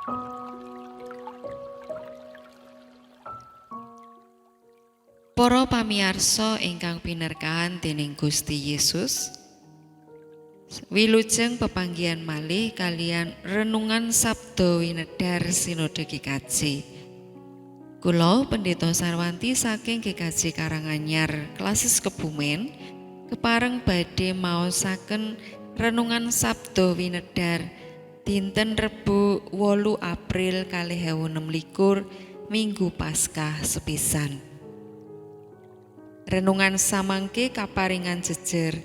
Para pamiarsa ingkang pinerkahan dening Gusti Yesus, wilujeng pepanggihan malih kalian renungan Sabda Winedhar Sinode GKJ. Kula Pendeta Sarwanti saking GKJ Karanganyar Klasis Kebumen kepareng badhe maosaken renungan Sabda Winedhar dinten Rebo 8 April 2026, Minggu Paskah sepisan. Renungan samangke kaparingan jejer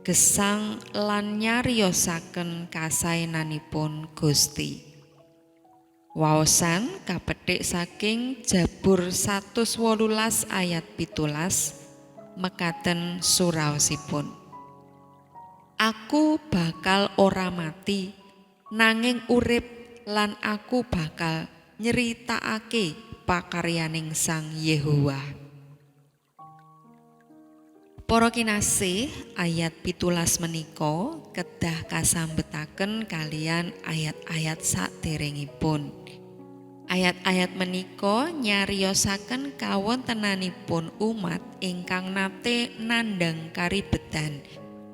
gesang lan nyariosaken kasaenanipun Gusti. Waosan kapetik saking Jabur 118 ayat 17, mekaten suraosipun. Aku bakal ora mati nanging urip lan aku bakal nyeritakake pakaryaning Sang Yehuwa. Para kinasih, ayat 17 menika kedah kasambetaken kalian ayat-ayat saderengipun. Ayat-ayat menika nyariosaken kawontenanipun umat ingkang nate nandhang karibedan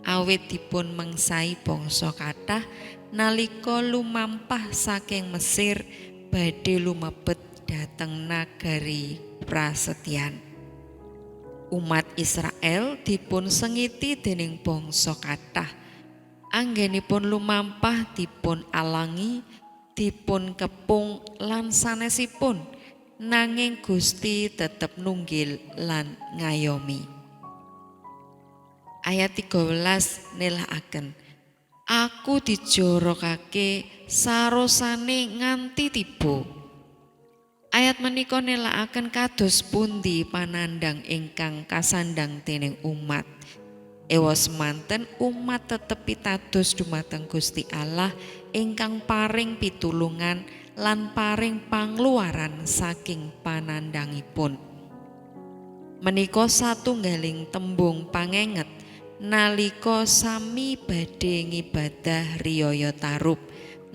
awit dipun mengsai bangsa kathah nalika lumampah saking Mesir badhe lumebet dhateng nagari Prasetyan. Umat Israel dipun sengiti dening bangsa kathah. Anggenipun lumampah dipun alangi, dipun kepung lan sanesipun, nanging Gusti tetep nunggil lan ngayomi. Ayat 13 nelakaken, aku dijorokake sarosane nganti tiba. Ayat menika nelakaken kados pundi panandhang ingkang kasandhang dening umat. Ewa semanten umat tetep pitados dumateng Gusti Allah ingkang paring pitulungan lan paring pangluaran saking panandhangipun. Menika satunggaling tembung pangenget nalika sami badhe ngibadah riyaya tarub,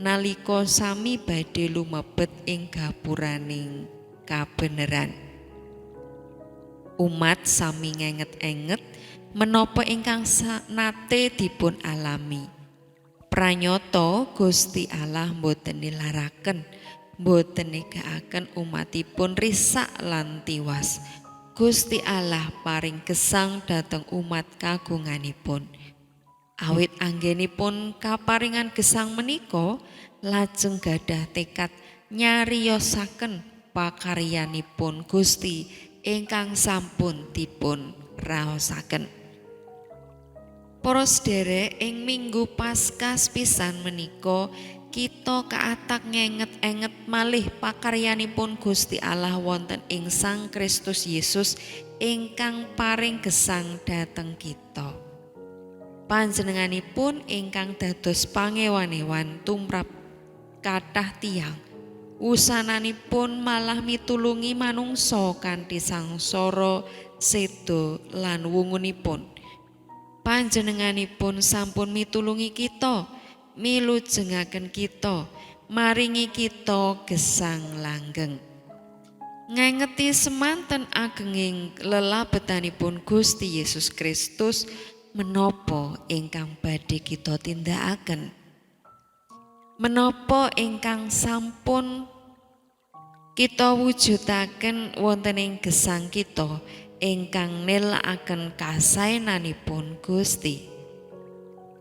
nalika sami badhe lumebet ing gapuraning kabeneran. Umat sami ngenget-enget menapa ingkang nate dipun alami. Pranyata Gusti Allah mboten nilaraken, mboten negakaken umatipun risak lan tiwas. Gusti Allah paring gesang dhateng umat kagunganipun. Awit anggenipun kaparingan gesang menika lajeng gadah tekad nyariosaken pakaryanipun Gusti ingkang sampun dipun raosaken. Para sederek, ing Minggu Paskah sepisan menika kita kaatak ngenget-enget malih pakaryanipun Gusti Allah wonten ing Sang Kristus Yesus ingkang paring gesang dhateng kita. Panjenenganipun ingkang dados pangewan-ewan tumrap kathah tiyang, wusananipun malah mitulungi manungsa kanthi sangsara seda lan wungunipun. Panjenenganipun sampun mitulungi kita, milujengaken kita, maringi kita gesang langgeng. Ngengeti semanten agenging lelabetanipun Gusti Yesus Kristus, menapa ingkang badhe kita tindakaken? Menapa ingkang sampun kita wujudaken wonten ing gesang kita ingkang nelakaken kasaenanipun Gusti?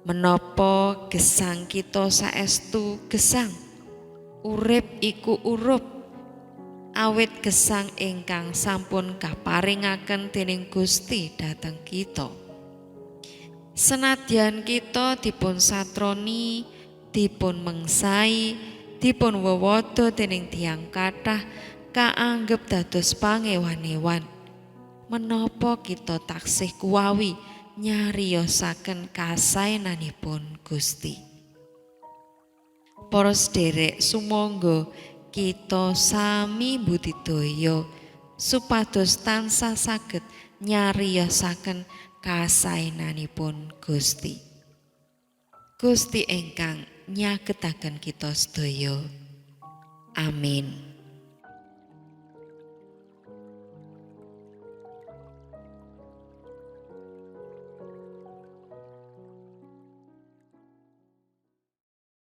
Menapa gesang kita saestu gesang? Urip iku urup, awit gesang ingkang sampun kaparingaken dening Gusti dhateng kita. Senadyan kita dipun satroni, dipun mengsai, dipun wewodo dening tiyang kathah, kaanggep dados pangewan-ewan, menapa kita taksih kuwawi nyariosaken kasaenanipun Gusti? Para sederek, sumangga kita sami budidaya supados tansah saged nyariosaken kasaenanipun Gusti. Gusti ingkang nyagetaken kita sedaya. Amin.